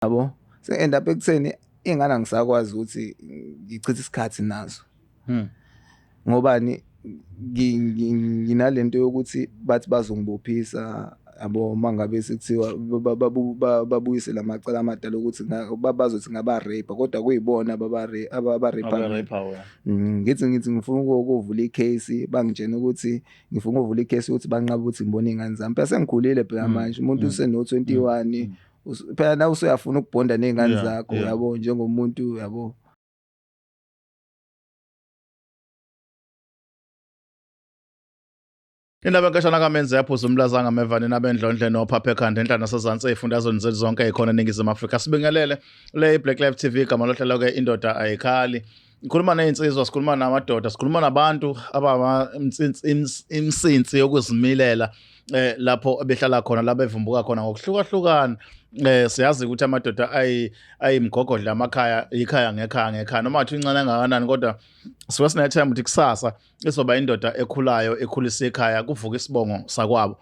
Yabo, se-end up ekutheni iy'ngane angisakwazi ukuthi ngichithe isikhathi nazo. Ngobani? Nginalento yokuthi bathi bazongibophisa yabo, uma ngabe sekuthiwa babuyise lamacala amadala ukuthi bazothi ngaba-rape, kodwa kuyibona ababa-rape mina. Abe-rape wena. Ngithi ngifuna ukuvula i-case, bangitshena ukuthi ngifuna ukuvula i-case ukuthi banqabe ukuthi ngibone iy'ngane zami. Phela sengikhulile phela manje, umuntu useno 21, phela nawe usuyafuna ukubhonda ney'ngane zakho, yabo, njengomuntu, yabo. Indaba enkashana kaMenzi yaphuza umlazanga amevane nabendlondle nophapha ekhanda enhla nasezansi ey'fundazweni zethu zonke ey'khona eNingizimu Afrika. Sibingelele le Black Life TV, igama lohlelo ke Indoda Ayikhali. Ngikhuluma ney'nsizwa, sikhuluma namadoda, sikhuluma nabantu imsinsi yokuzimilela lapho behlala khona, la bevumbuka khona ngokuhlukahlukana. Siyazi ukuthi amadoda ayimgogodla amakhaya, ikhaya ngekhaya ngekhaya, noma ngathi incane kangakanani, kodwa suke sinethemba ukuthi kusasa izoba indoda ekhulayo, ekhulisa ikhaya, kuvuka isibongo sakwabo.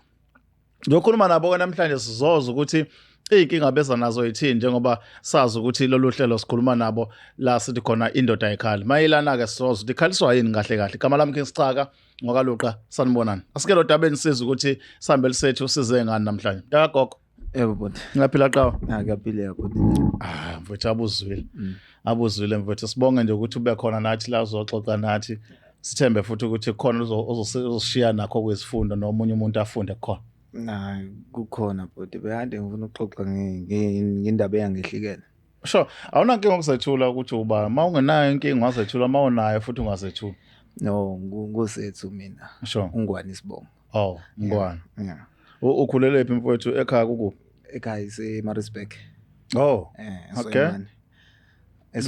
Ngiyokhuluma nabo-ke namhlanje, sizoza ukuthi iy'nkinga beza nazo yithini, njengoba sazi ukuthi lolu hlelo sikhuluma nabo la sithi khona indoda ayikhali. Mayelana-ke sizoza ukuthi ikhaliswa yini kahle kahle. Igama lami King Sicaka ngokaLuqa, sanibonani. Asike lo daba enisiza ukuthi sihambe lisethu size ngani namhlanje. Mntakagogo. Yebo bhuti. Ngiyaphila qawa. Ah, ngiyaphila bhuti. Ah, mfowethu abuzwile. Abuzwile mfowethu. Sibonge nje ukuthi ube khona nathi la uzoxoxa nathi. Sithembe futhi ukuthi khona uzoshiya nakho kwezifundo nomunye umuntu afunde khona. Na kukhona bhuti, bekade ngifuna ukuxoxa ngendaba eyangehlikela. Sure, awunankinga ukuzethula ukuthi uba, uma ungenayo inkinga ungazethula, uma unayo futhi ungazethula. No, ngusethu mina. Sure. Ungwani isibongo. Oh, Ngwane. Yeah. Ukhulele phi mfowethu, ekhaya kukuphi? Ekhaya ise Maritzburg. Oh. Okay.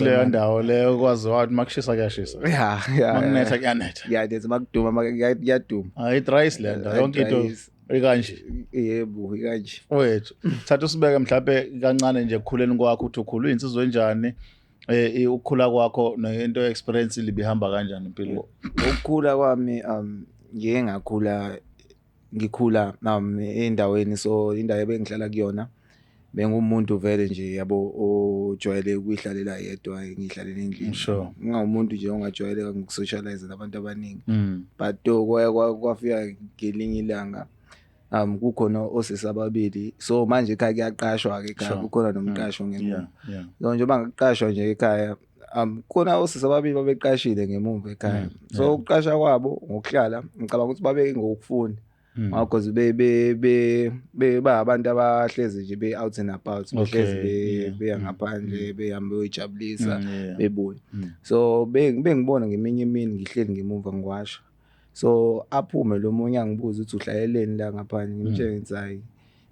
Leyo ndawo leyo kwaziwa ukuthi makushisa kuyashisa. Yeah. Makunetha kuyanetha. Yeah, there's makuduma kuyaduma. Hayi dry le ndawo, yonke into ikanje. Yebo, ikanje. Wethu, thatha usibeke mhlawumbe kancane nje ekukhuleni kwakho, ukuthi ukhulu insizwe enjani, ukukhula kwakho nento experience libihamba kanjani empilweni. Ukukhula kwami, ngiye ngakhula ngikhula endaweni, so indawo ebengihlala kuyona bengumuntu vele nje yabo ojwayele ukuyihlalela yedwa, ngihlalela endlini. Ngingumuntu nje ongajwayele ukusocialize nabantu abaningi. But kwafika ngelinye ilanga kukhona osisi ababili, so manje ekhaya kuyaqashwa ke ekhaya, kukhona nomqasho ngemuva. So njengoba ngaqashwa nje ekhaya, khona osisi ababili babeqashile ngemuva ekhaya. So ukuqasha kwabo ngokuhlala, ngicabanga ukuthi babe ngokufunda. Because be be be be ba abantu abahlezi nje be out and about, behlezi beya ngaphandle, behamba beyojabulisa, bebuye. So bengibona ngeminye imini ngihleli ngemuva ngiwasha. So aphume lo munye angibuze ukuthi uhlaleleni la ngaphandle, ngimtshele ngithi hayi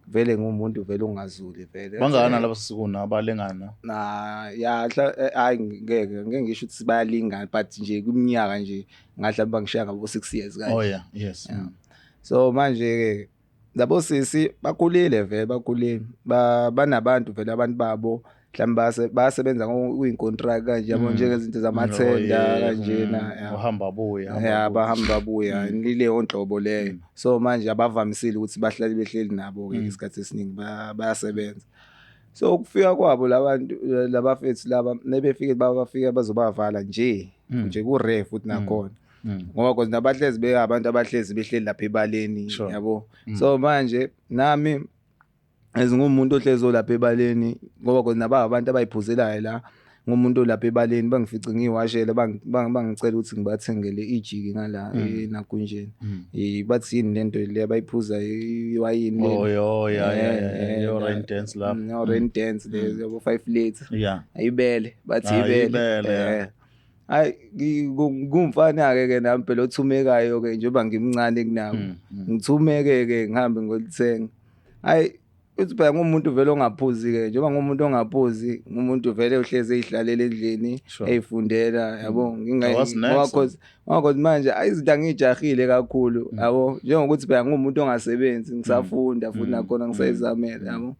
vele ngumuntu vele ongazuli vele. Bangana laba sikuna abalingana? Na ya, hayi ngeke ngisho ukuthi bayalingana, but nje kwiminyaka nje ngahle bangishiya ngabo 6 years kanje. Oh yeah, yes. Yeah. So manje ke labo sisi bakhulile vele, bakhulile, banabantu vele, abantu babo mhlawumbe bayasebenza kuyinkontrakt kanje yabo, njengezinto zamathenda kanjena. Uhamba buya. Yeah, bahamba buya leyo nhlobo leyo. So manje abavamisile ukuthi bahlale behleli nabo ke isikhathi esiningi, bayasebenza. So ukufika kwabo labantu labafethu laba nebefike babafika bazobavala nje nje ku rare futhi nakhona. Ngoba cause nabahlezi be abantu abahlezi behleli lapha ebaleni yabo. So manje nami ezingumuntu ohlezi olapha ebaleni, ngoba cause naba abantu abayiphuzelayo la, ngumuntu olapha ebaleni, bangifice ngiwashele, bangicela ukuthi ngibathengele ijiki ngala enakunjeni. Bathi yini lento le abayiphuza, iwayini le. Oh yo, yeah, yeah, yo, rain dance lapha. No, rain dance le yabo 5 liter. Ayibele, bathi ibele. Ibele. Hayi kumfana ke ke nami phela othumekayo ke njengoba ngimncane kunabo. Ngithumeke ke ngihambe ngolithenga. Hayi uthi phela ngumuntu vele ongaphuzi ke, njengoba ngumuntu ongaphuzi, ngumuntu vele ohlezi ezihlalela endlini eyifundela yabo, ngoba manje izinto angijahile kakhulu yabo, njengokuthi phela ngumuntu ongasebenzi, ngisafunda futhi nakhona ngisayizamela yabo.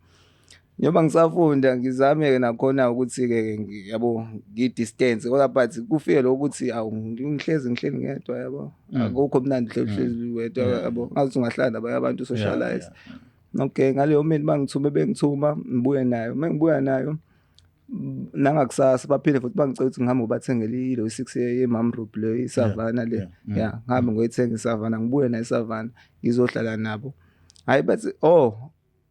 Njengoba ngisafunda ngizame ke nakhona ukuthi ke yabo ngi-distance, kodwa but kufike lokuthi awu ngihlezi ngihleli ngedwa yabo, akukho mnandi uhlezi wedwa yabo, ngathi ungahlala nabanye abantu socialize. Okay, ngaleyo mini bangithume, bengithuma ngibuye nayo. Mengibuya nayo nangakusasa baphinde futhi bangicela ukuthi ngihambe ngibathengele ilo 6 ye-Mamrup le, iSavana le. Ya, ngihambe ngoyithenga iSavana, ngibuye nayo iSavana, ngizohlala nabo. Hayi, bathi oh,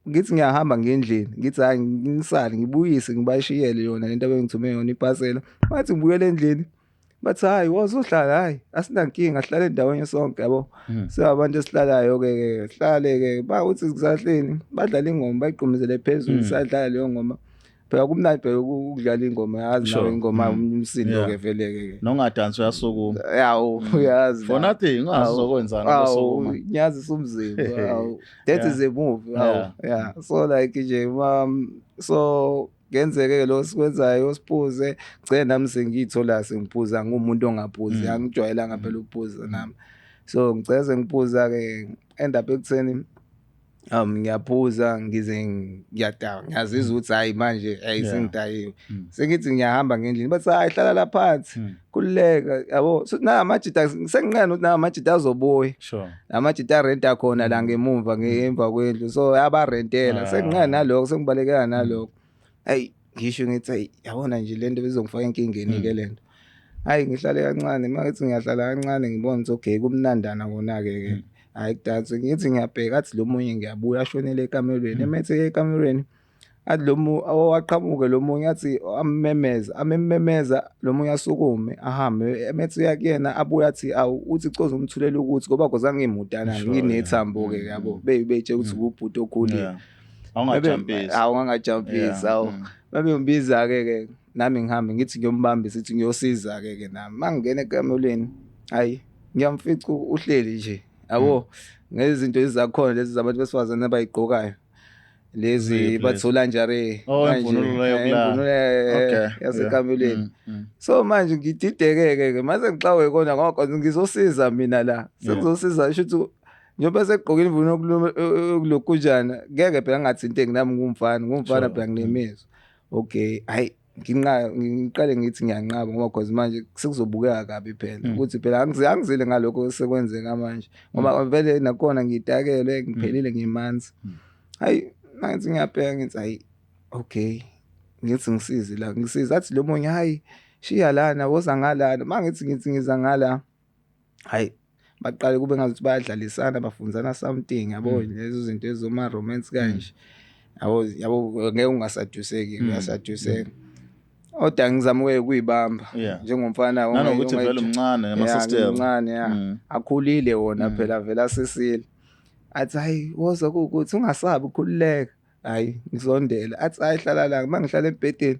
ngithi ngiyahamba ngendlini, ngithi hayi, ngisale ngibuyise ngibashiyele yona lento abengithume yona, ipasela. Bathi ngibuyele endlini, bathi hayi, wozohlala, hayi asinankinga, sihlale endaweni sonke, yabo. Singabantu esihlalayo ke, sihlale ke, bawuthi kusahleni badlala ingoma, bayiqhumizele phezulu. Sadlala leyo ngoma phela, kumnandi phela ukudlala ingoma, yazi nawe ingoma, umsindo ke vele ke. Nongadansi uyasukuma. Yawo, uyazi. For nothing, ungazi uzokwenzani. Awu, nyazisa umzimba, awu, that is a move, awu. Yeah, so like nje so kenzeke lo sikwenzayo, siphuze, gcine nami sengiyithola sengiphuza, ngumuntu ongaphuzi. Angijwayelanga phela ukuphuza nami, so ngicela sengiphuza ke, end up ekutheni ngiyaphuza ngize ngiyadawa, ngiyazizwa ukuthi hayi manje, hey, sengidayiwe. Sengithi ngiyahamba ngendlini, bathi hayi, hlala la phansi, khululeka, yabo. So na amajita senginqena ukuthi na amajita azobuya. Amajita arenta khona la ngemumva, ngemva kwendlu, so abarentela. Senginqena nalokho, sengibalekela nalokho. Hayi, ngisho ngithi hey, yabona nje lento bezongifaka enkingeni ke lento. Hayi, ngihlale kancane, mangithi ngiyahlala kancane, ngibona ukuthi okay, kumnandana kona ke ke. Hayi, kudanse, ngithi ngiyabheka, athi lo munye ngiyabuya, ashonele ekamerweni. Emethe ekamerweni, athi lo owaqhamuke lo munye, athi ammemeza, amemmemeza lo munye, asukume ahambe, emethe uya kuyena, abuye athi awu, uthi coza umthulela ukuthi ngoba kozange ngimudana, nginethambo ke, yabo, beyibetshe ukuthi ubhuti okhulile. Awungajampisi. Awu, ngangajampisi, awu. Babe ngibiza ke ke nami, ngihambe ngithi ngiyombamba, sithi ngiyosiza ke ke nami. Mangingena ekamelweni, hayi, ngiyamfica uhleli nje, yabo, ngezinto ezakhona lezi zabantu besifazane abayigqokayo lezi. Ziphi? Bathi lingerie. Oh, imvunulo yokulala. Imvunulo yasekamelweni. So manje ngidideke ke mase ngixawe kona ngoba ngizosiza mina la, sengizosiza, sho ukuthi njengoba segqoka imvunulo yokulokujana, ngeke phela ngingathinteki nami, ngumfana, ngumfana phela, nginemizwa. Okay, hayi, nginqa ngiqale ngithi ngiyanqaba ngoba cause manje sekuzobukeka kabi phela ukuthi phela angizile ngalokho sekwenzeka manje, ngoba vele nakhona ngitakelwe, ngiphelile, ngimanzi. Hayi, mangithi ngiyabheka, ngithi hayi, okay, ngithi ngisize la, ngisize, athi lo munye hayi, shiya lana, woza ngalana. Mangithi ngithi ngiza ngala, hayi, baqale kube ngazuthi bayadlalisana, bafunzana something, yabo, lezo zinto ezoma romance kanje, yabo, yabo, ngeke ungasaduseki, uyasaduseka, kodwa ngizama ukuyibamba njengomfana. Nanokuthi vele umncane nama-sister. Mncane ya. Akhulile wona phela, vele asisile. Athi hayi, woza, kuwukuthi ungasabi, ukhululeka. Hayi, ngisondela, athi hayi, hlala la. Mangihlala embhedeni,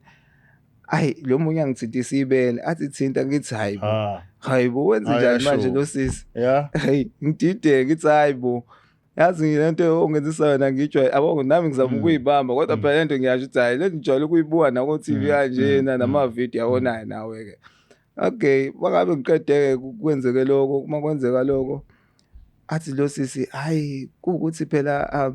hayi, lo munye angithintisa ibele, athi thinta, ngithi hayi bo. Hayi bo, wenze Hayi, njani manje yasho. lo sisi? Yeah. Hayi, ngidideke, ngithi hayi bo, yazi lento ongenzisa yona ngijwayele, yabo, nami ngizama ukuyibamba, kodwa phela lento ngiyasho ukuthi hayi, lento ngijwayele ukuyibuka nako TV kanjena namavidiyo, yabonayo nawe ke. Okay, bangabe ngiqedeke, kwenzeke lokho. Uma kwenzeka lokho, athi lo sisi hayi, kuwukuthi phela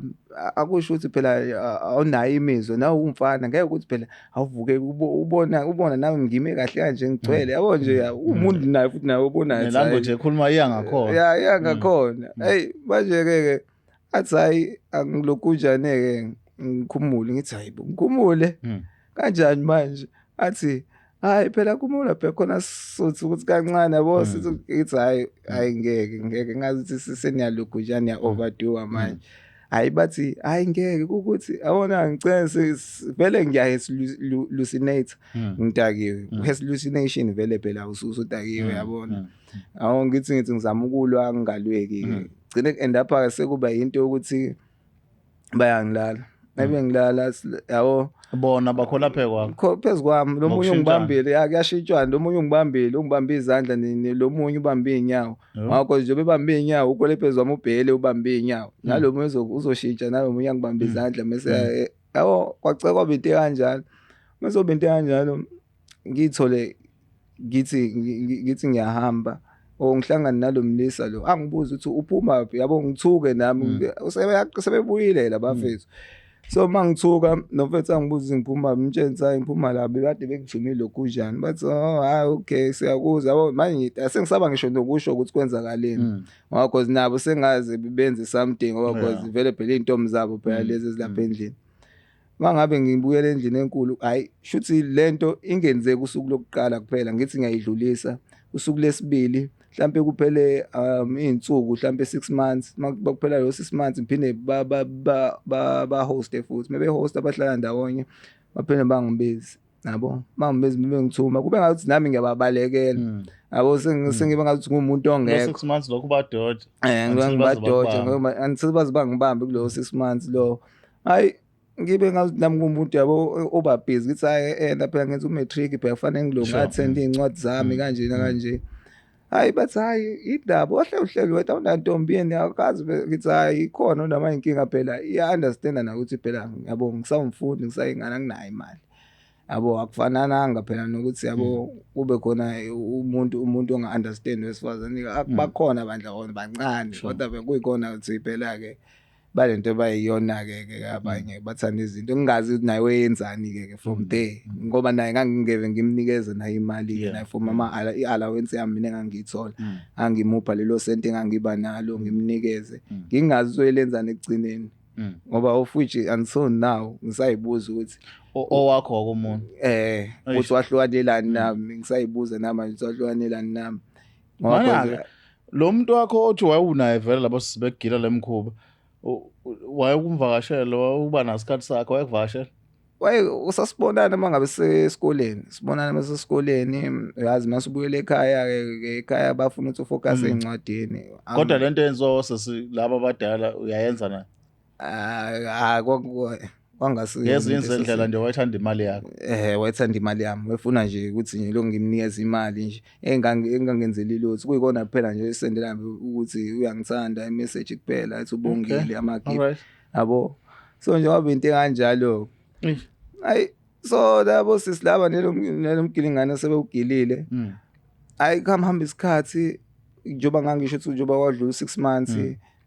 akusho ukuthi phela awunayo imizwa nawe, umfana, ngeke ukuthi phela awuvuke ubona ubona nami ngime kahle kanje, ngigcwele, yabo nje umuntu naye futhi nawe ubonayo ukuthi hayi, Ne-language ekhuluma iya ngakhona. Ya, ngakhona. Hey, manje ke ke athi hayi, angilokujane ke, ngikhumule. Ngithi hayi bo, ngikhumule kanjani manje? Athi hayi phela, khumula phela, khona sithi ukuthi kancane, yabo, sithi ngithi hayi, hayi, ngeke, ngeke, ngazi ukuthi seniyalokujana, ya overdo manje. Hayi, bathi hayi, ngeke, ukuthi yabona ngicela vele ngiya hallucinate, ngidakiwe, hallucination vele phela usudakiwe, yabona. Awu, ngithi ngizama ukulwa, ngingalweki ke, gcine end up sekuba into yokuthi bayangilala, maybe ngilala, yabo. Bona bakhola phe kwakho. Phezu kwami lo munye Ngokushintshana. ungibambile, ya, kuyashintshwana, lo munye ungibambile, ungibambe izandla, lo munye ubambe iy'nyawo. Ngakho nje bebambe iy'nyawo, ukhwele phezu kwami, ubhele, ubambe iy'nyawo, nalo munye uzoshintsha, nalo munye angibambe izandla, mese yabo, kwaceka kwaba into ekanjalo. Mase kuba into ekanjalo, ngiyithole ngithi ngithi ngiyahamba or ngihlangane nalo mlisa lo, angibuza ukuthi uphuma phi, yabo, ngithuke nami, sebebuyile labafethu. So mangithuka nomfethu angibuza ngiphuma, ngimtshela ukuthi hayi ngiphuma la, bebade bengithumile lokhunjani. Bathi oh hhayi okay siyakuzwa yabo. Manje asengisaba ngisho nokusho ukuthi kwenzakaleni ngoba cause nabo sengaze benze something ngoba cause vele phela iy'ntombi zabo phela lezi ezilapha endlini. Mangabe ngibuyela endlini enkulu, hhayi shuthi lento ingenzeki usuku lokuqala kuphela, ngithi ngiyayidlulisa usuku lesibili mhlampe kuphele iy'nsuku mhlampe 6 months. Makuphela lo 6 months ngiphinde ba-hoste futhi, mebe-hosta bahlala ndawonye, baphinde bangibize yabo, bangibize bengithuma kube ngathi nami ngiyababalekela yabo, sengibe ngathi ngumuntu ongekho. 6 months lokhu badoja. Ngibadoja ngoba until baze bangibambe kulowo 6 months lo. Hayi, ngibe ngathi nami ngumuntu yabo oba busy, ngithi hayi phela ngenza u-matric phela, kufanele ngilo ngathenda iy'ncwadi zami kanje nakanje. Hayi, bathi hayi indaba wahle uhleli wedwa awunantombi yini, awukazi? Ngithi hayi ikhona, unama inkinga phela, iya-understanda nakuthi phela yabo ngisawumfundi, ngisayingane, anginayo imali yabo. Akufanananga phela nokuthi yabo kube khona umuntu onga-understand wesifazane. Bakhona bandla bona bancane, kodwa kuyikhona ukuthi phela-ke balento bayiyona-ke ke abanye bathanda izinto ngingazi ukuthi naye weyenzani-ke ke from there, ngoba naye ngangingeve ngimnikeze naye imali-ke naye from i-allowance yami mina engangiyithola, ngangimupha lelo senti engangiba nalo, ngimnikeze ngingazi ukuthi uyelenzani ekugcineni, ngoba of which until now ngisayibuza ukuthi Owakho wakomuntu. Ukuthi wahlukanelani nami, ngisayibuza namanje ukuthi wahlukanelani nami ngoba Mana-ke lo muntu wakho othi wawunaye vele labo sibegila lemkhuba, wayekumvakashela, wawuba nasikhathi sakhe, wayekuvakashela? Waye usasibonana uma ngabe sesikoleni, sibonana uma sesikoleni, uyazi uma usubuyela ekhaya-ke, ekhaya bafuna ukuthi u-focus ey'ncwadini. Kodwa lento eyenziwa osesi laba abadala uyayenza na? Ah, kwangasiyo. Ngezinye izindlela nje wayethanda imali yakho. Wayethanda imali yami, wayefuna nje ukuthi nje lo ngimnikeze imali nje engangenzeli lutho, kuyikona kuphela nje esendela ukuthi uyangithanda, i-message kuphela ethi ubongile, ama-gift yabo. So njengoba into enganjalo, hayi, so labo sisi laba nelo mgilingane sebewugilile. Hayi, kuhamba isikhathi, njengoba ngangisho ukuthi njengoba kwadlula 6 months,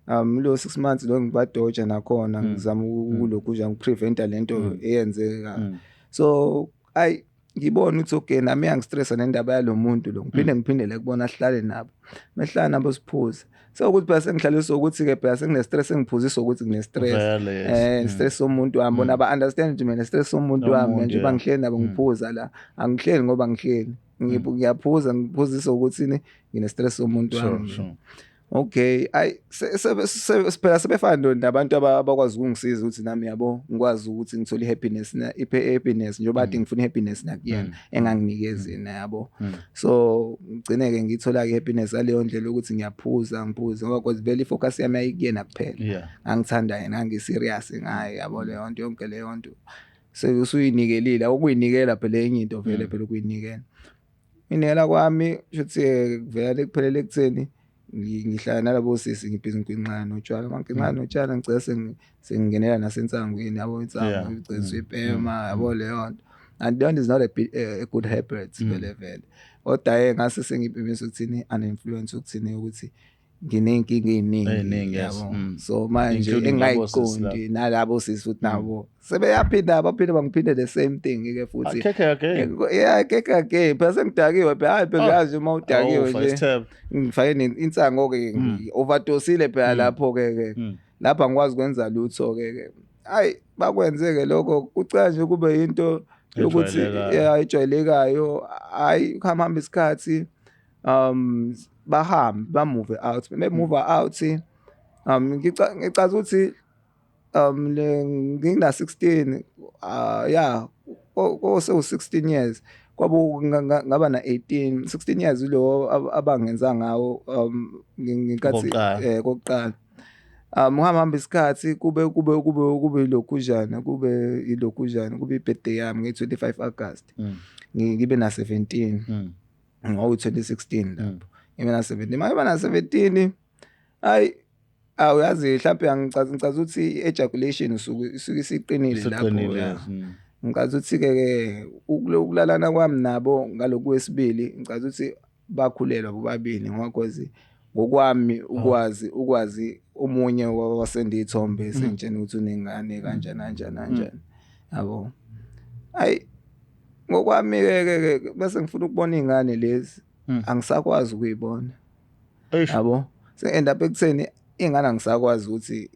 lo 6 months lo ngibadoja nakhona, ngizama ukulokhu nje ngipreventa lento eyenzeka. So ayi, ngibona ukuthi okay, nami iyangistressa nendaba yalo muntu lo, ngiphinde ngiphindele kubona, sihlale nabo, mehlala nabo siphuze. So ukuthi phela sengihlaliswa ukuthi-ke phela sengine-stress, engiphuziswa ukuthi ngine-stress. Vele, yes. Stress somuntu wami, bona ba-understand ukuthi mina stress somuntu wami Yomuntu, njengoba ngihleli nabo ngiphuza la, angihleli ngoba ngihleli. Ngiyaphuza ngiphuzisa ukuthi ni ngine-stress somuntu wami. Okay, ayi, phela sebefana nabantu abakwazi ukungisiza ukuthi nami yabo ngikwazi ukuthi ngithole i-happiness na i-happiness njengoba kade ngifuna i-happiness nakuyena enganginikezi yena yabo. So ngigcine-ke ngiyithola-ke i-happiness ngaleyo ndlela ukuthi ngiyaphuza ngiphuze ngoba cause vele i-focus yami yayikuyena kuphela. Ngangithanda yena, ngangi-serious ngaye yabo, leyo nto yonke leyo nto. Usuyinikelile, ukuyinikela phela enye into vele phela ukuyinikela. Inikela kwami shuthi vele kuphelele ekutheni ngihlala nalabo sisi, ngibhizi nginxana notshwala, manginxana notshwala ngigcina sengingenela nasensangwini yabo, insangu ngigcina suyibhema yabo leyo nto. And leyo nto is not a good habit vele vele. Kodwa-ke ngase sengibhemisa ukuthini une-influence ukuthini ukuthi nginey'nkinga ey'ningi Ey'ningi, yes. yabo. So manje Including labo sisi labo. engingayiqondi nalabo sisi futhi nabo sebeyaphinda baphinde bangiphinde the same thing ke futhi. Akhekhe again. Yeah, keke again. Phela sengidakiwe phela, hayi phela Oh. uyazi uma udakiwe Oh, nje. isithebe. Ngifake insango ke, overdosile phela lapho ke ke. Lapha angikwazi ukwenza lutho ke ke. Hayi, bakwenze ke lokho kucela nje kube into yokuthi Ejwayelekayo. Yeah, ejwayelekayo. Hayi, kuhamba isikhathi, bahambe ba move out, be move out, ngicaza ukuthi le ngina 16, yeah, ko sewu 16 years kwabo, ngaba na 18, 16 years lo abangenza ngawo ngenkathi Kokuqala. Kokuqala. Uhamba hamba isikhathi kube ilokhujana, kube ilokhujana, kube i-birthday yami nge-25 August. Ngibe na 17 ngo 2016 lapho ngibe na 17. Manje na 17, hayi, awuyazi mhlawumbe angicazi, ngicaza ukuthi i-ejaculation isuke isiqinile lapho. Isiqinile, Ya. yes. Ngicaza ukuthi ke ke ukulalana kwami nabo ngaloku kwesibili, ngicaza ukuthi bakhulelwa bobabili ngoba cause Ngokwami ukwazi omunye wasenda iy'thombe sengitshena ukuthi unengane kanjani kanjani kanjani, yabo. Ayi, ngokwami-ke ke ke bese ngifuna ukubona iy'ngane lezi, angisakwazi ukuyibona. Eish. Yabo, se-end up ekutheni iy'ngane angisakwazi ukuthi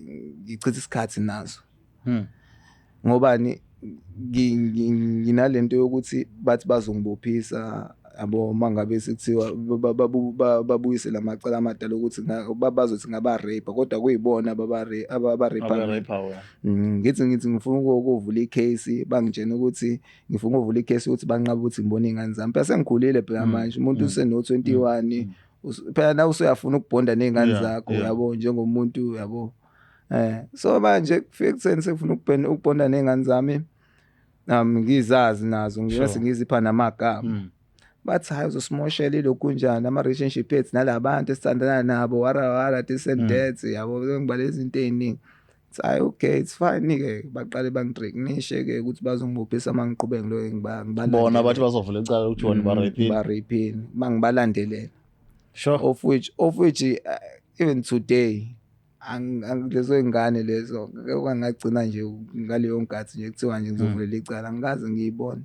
ngichithe isikhathi nazo. Ngobani? Nginalento yokuthi bathi bazongibophisa, yabo, mangabe sekuthiwa babuyise lamacala amadala ukuthi bazothi ngaba-rape, kodwa kuyibona ababa-rape. Abe-rape wena. Ngithi ngifuna ukuvula i-case, bangitshena ukuthi ngifuna ukuvula i-case ukuthi banqabe ukuthi ngibone iy'ngane zami. Phela sengikhulile phela manje, umuntu useno-21, phela nawe usuyafuna ukubhonda ney'ngane zakho, yabo, njengomuntu, yabo. So manje kufike ekutheni sengifuna ukubhonda ney'ngane zami, ngizazi nazo, ngibese ngizipha namagama. Bathi hayi, uzosimoshela ilokhu kunjani ama-relationship ethu nalabantu esithandana nabo, wara wara, this and that, yabo, ngibale izinto ey'ningi. Thi hayi, okay, it's fine-ke. Baqale bangi-threatenishe-ke ukuthi bazongibophisa uma ngiqhubeka ngilokhu ngibalandela. Bona bathi bazovula icala ukuthi wena ba-rape-ile. Ba-rape-ile mangibalandelela. Of which even today lezo y'ngane lezo ngagcina nje ngaleyo nkathi nje kuthiwa nje ngizovulela icala, angikaze ngiyibone.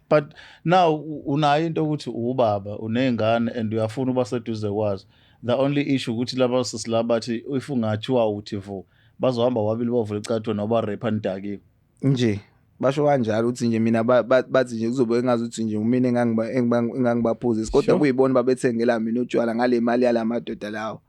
But now unayo into ukuthi ubaba uney'ngane and uyafuna uba seduze kwazo. The only issue ukuthi laba sisi laba bathi if ungathiwa uthi vu, bazohamba bobabili bovula icala ukuthi wena uba-rape nidakiwe. Nje basho kanjalo ukuthi nje mina bathi nje kuzobe engazuthi nje mina engangibaphuzisa, kodwa kuyibona babethengela mina utshwala ngale mali yalamadoda lawo.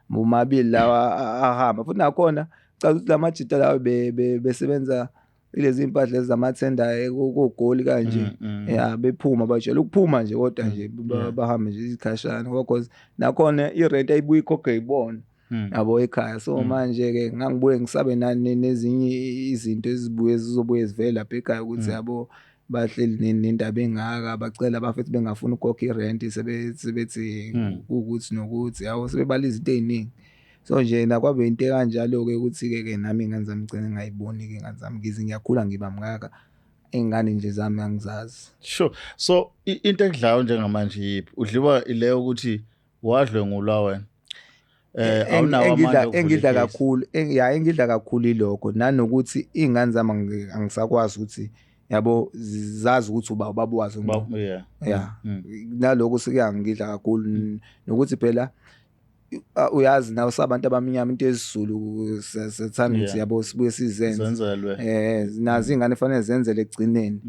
Bomabili lawa ahamba futhi nakhona cha ukuthi lamajita lawo besebenza ilezi impahla ezamathenda koGoli kanje. Ya, bephuma, bajwayele ukuphuma nje, kodwa nje bahambe nje izikhashana ngoba cause nakhona i-rent ayibuye ikhokhwe yibona, yabo, ekhaya. So manje-ke ngangibuye ngisabe nezinye izinto ezibuye zizobuye zivele lapha ekhaya ukuthi, yabo, bahleli nendaba engaka, bacela abafethu bengafuni ukukhokha i-rent, sebethi kuwukuthi nokuthi, yabo, sebebala izinto ey'ningi. So nje nakwabe into ekanjalo-ke ukuthi-ke ke nami iy'ngane zami ngigcine ngingayiboni-ke iy'ngane zami, ngize ngiyakhula ngiba mngaka, iy'ngane nje zami angizazi. Sure. So into ekudlayo njengamanje yiphi? Udliwa ileyo ukuthi wadlwengulwa wena. Awunawo amandla okuvula Engidla i-case. kakhulu, ya, engidla kakhulu ilokho nanokuthi iy'ngane zami angisakwazi ukuthi, yabo, zazi ukuthi uba ubaba wazo ngqo. Ya. Nalokho sekuyangidla kakhulu nokuthi phela uyazi nawe sabantu abamnyama into yesiZulu sethanda ukuthi, yabo, sibuye sizenze. Zenzelwe. Nazo iy'ngane fanele zenzele ekugcineni.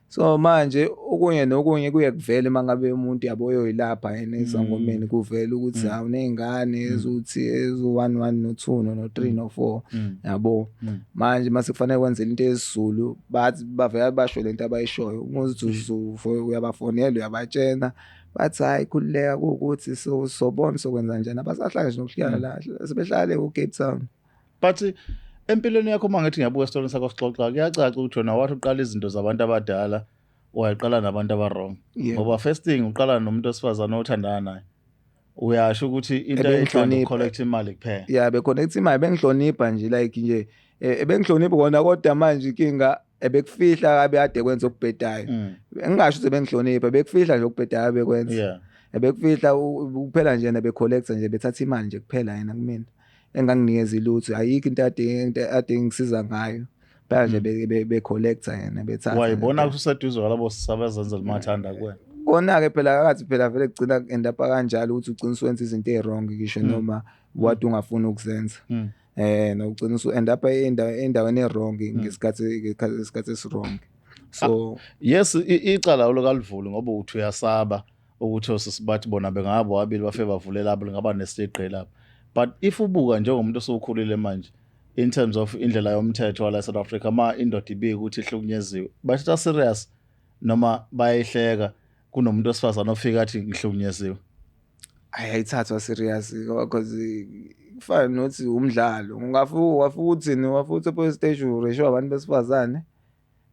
So manje okunye nokunye kuye kuvele mangabe umuntu, yabo, uyoyilapha yena esangomeni, kuvele ukuthi hawu, uney'ngane ezuthi ezu-1 1 no-2 no-3 no-4, yabo. Manje mase kufanele kwenzele into yesiZulu, bathi bavele basho lento abayishoyo, uma uthi uyabafonela uyabatshena, bathi hayi, khululeka, kuwukuthi so sobona sokwenza kanjani, abasahlali nje nokuhlala la, sebehlale ku-Cape Town. But empilweni yakho, uma ngithi ngiyabuka esitorweni sakho sixoxa, kuyacaca ukuthi wena wathi uqala izinto zabantu abadala, wayaqala nabantu aba-wrong. Ngoba first thing uqala nomuntu wesifazane othandana naye. Uyasho ukuthi into ayithanda Ebengihlonipha. Collect imali kuphela. Ya, be-connect imali, bengihlonipha nje, like nje ebengihlonipha kona, kodwa manje inkinga ebekufihla kabe kade kwenza okubhedayo. Ngingasho ukuthi bengihlonipha, bekufihla nje okubhedayo bekwenza. Ebekufihla kuphela nje, yena be-collecta nje, bethatha imali nje kuphela yena kumina, enganginikeza ilutho, ayikho into ade ngisiza ngayo, phela nje be-collecta yena, bethatha nje Wayibona kuphela. Kuseduze kwalabo sisabazenzela umathanda kuwena. Kona-ke phela akathi phela vele kugcina end up kanjalo ukuthi ugcina usuwenza izinto ey'wrong ngisho noma wade ungafuni ukuzenza. Nokugcina usu end up endaweni e-wrong ngesikhathi esi-wrong, so Yes, icala olokalivuli ngoba uthi uyasaba ukuthi osisi bathi bona bengaba bobabili bafike bavule labo lingaba nesiqe lapho. But if ubuka njengomuntu osukhulile manje in terms of indlela yomthetho wala South Africa, ma indoda ibika ukuthi ihlukunyeziwe, bathatha serious noma bayayihleka kunomuntu wesifazane ofika athi ngihlukunyeziwe? Ayi, ayithathwa serious because kufana nokuthi umdlalo. Ungafika uthini, ungafika uthi e-police station ureshiwe abantu besifazane,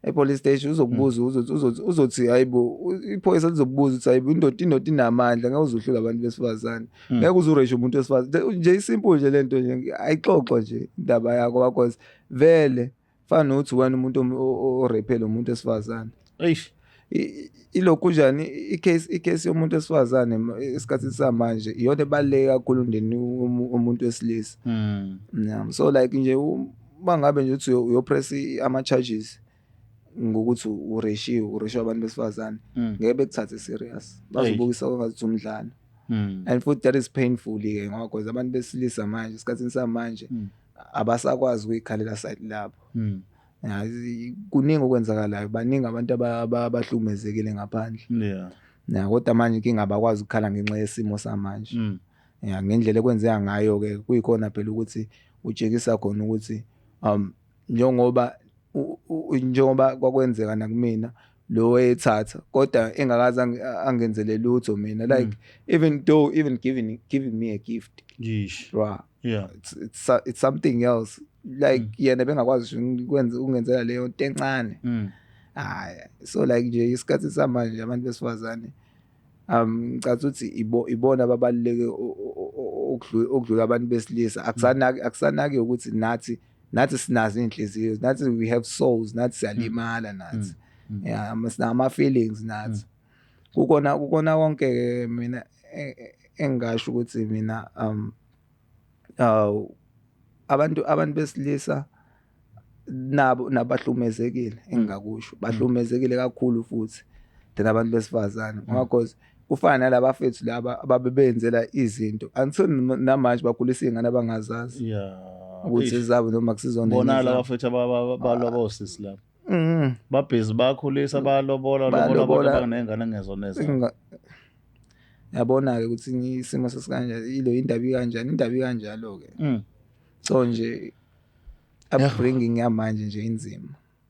e-police station uzokubuza, uzothi hayibo, iphoyisa lizokubuza ukuthi hayibo, indoda inamandla, ngeke uze uhlule abantu besifazane, ngeke uze ureshe umuntu wesifazane nje. I-simple nje lento nje, ayixoxwa nje indaba yakho because vele fana nokuthi wena umuntu o-rape-ele umuntu wesifazane. Eish. Ilokhu njani i-case yomuntu wesifazane esikhathini samanje iyona ebaluleke kakhulu umndeni umuntu wesilisa. Yeah, so like nje uma ngabe nje uthi uyopress ama-charges ngokuthi ureshiwe abantu besifazane, ngeke bekuthathe serious, bazobukisa kwangathi umdlalo. And futhi that is painful ke ngoba because abantu besilisa manje, esikhathini samanje, abasakwazi ukuyikhalela side labo. Ya, kuningi okwenzakalayo, baningi abantu abahlukumezekile ngaphandle. Ya, kodwa manje inkinga abakwazi ukukhala ngenxa yesimo samanje. Ya, ngendlela ekwenzeka ngayo ke kuyikhona phela ukuthi utshekisa khona ukuthi njengoba njengoba kwakwenzeka nakumina lo wayethatha kodwa engakaze angenzele lutho mina, like even though even giving me a gift. Yish. Bra, it's something else, like yena bengakwazi ngisho ukwenza ukungenzela leyo nto encane. Hayi, so like nje isikhathi samanje abantu besifazane ngicabanga ukuthi ibona ababaluleke okudlula abantu besilisa. Akusanaki ukuthi nathi sinazo inhliziyo, nathi we have souls, nathi siyalimala nathi. Yeah, sinama feelings nathi. Kukona konke ke mina engingasho ukuthi mina abantu besilisa nabo nabahlukumezekile, engingakusho bahlukumezekile kakhulu futhi than abantu besifazane, ngoba because kufana nalabafethu laba ababebenzela izinto until namanje bakhulisa izingane abangazazi ukuthi ezabo noma kusizona. Bona laba bafethu balwa bosisi laba. Babhizi bakhulisa, balobola lobola abantu Balobola. Abaney'ngane engezona ezabo. Yabona-ke ukuthi isimo sesikanjani, ilo indaba ikanjani, indaba ikanjalo-ke. So nje upbringing yamanje nje inzima.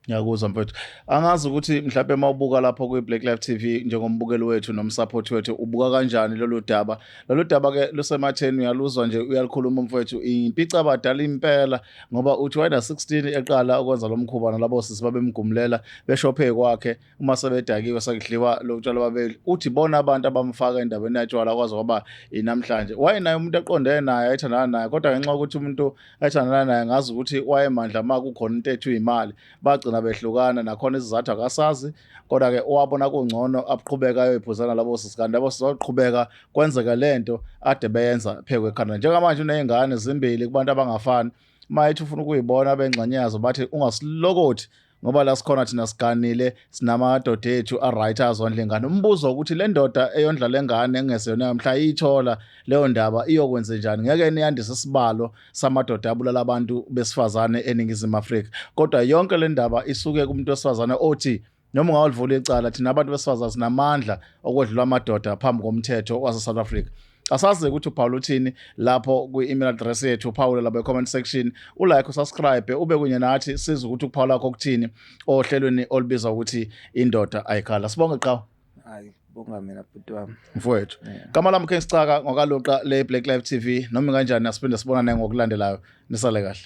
Ngiyakuzwa mfethu. Angazi ukuthi mhlawumbe uma ubuka lapho kwi-Black Life TV njengombukeli wethu nomsupport wethu, ubuka kanjani lolu daba. Lolu daba ke lusematheni, uyaluzwa nje uyalikhuluma mfethu, impica abadala impela, ngoba uthi wayena 16 eqala ukwenza lo mkhuba nalabo sisi babemgumlela beshophe kwakhe uma sebedakiwe sekudliwa lo tshwala babeli. Uthi bona abantu abamfaka endabeni yatshwala kwaze kwaba inamhlanje. Wayenaye umuntu aqondene naye, ayethandana naye, kodwa ngenxa yokuthi umuntu ayethandana naye ngazi ukuthi wayemandla ma kukhona into ethu imali, bagcina behlukana. Nakhona isizathu akasazi, kodwa ke wabona kungcono aqhubeka ayoyiphuzana labo sisi, kanti labo sizoqhubeka kwenzeka lento ade beyenza phekwe ekhanda. Njengamanje uney'ngane zimbili kubantu abangafani. Uma ethi ufuna ukuyibona bengxenye yazo, bathi ungasilokothi ngoba la sikhona thina siganile, sinamadoda ethu a-right azondla ingane. Umbuzo ukuthi le ndoda eyondla le ngane engeseyona mhla iyithola leyo ndaba iyokwenze njani? Ngeke niyandise isibalo samadoda abulala abantu besifazane eNingizimu Afrika, kodwa yonke le ndaba isuke kumuntu wesifazane othi noma ungawulivula icala, thina abantu besifazane sinamandla okwedlula amadoda phambi komthetho wase-South Africa. Asazi ukuthi uphawula uthini lapho kwi-email address yethu, uphawule lapho e-comment section, ulike, usubscribe, ube kunye nathi sizwe ukuthi ukuphawula kwakho kuthini ohlelweni olubizwa ukuthi Indoda Ayikhala. Sibonge, qhawe. Hayi, bonga mina bhuti wami. Mfowethu, gama lami King Sicaka ngokaluqa le Black Life TV. Noma kanjani asiphinde sibonane ngokulandelayo. Nisale kahle.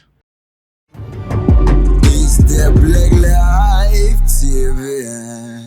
It's the Black Life TV.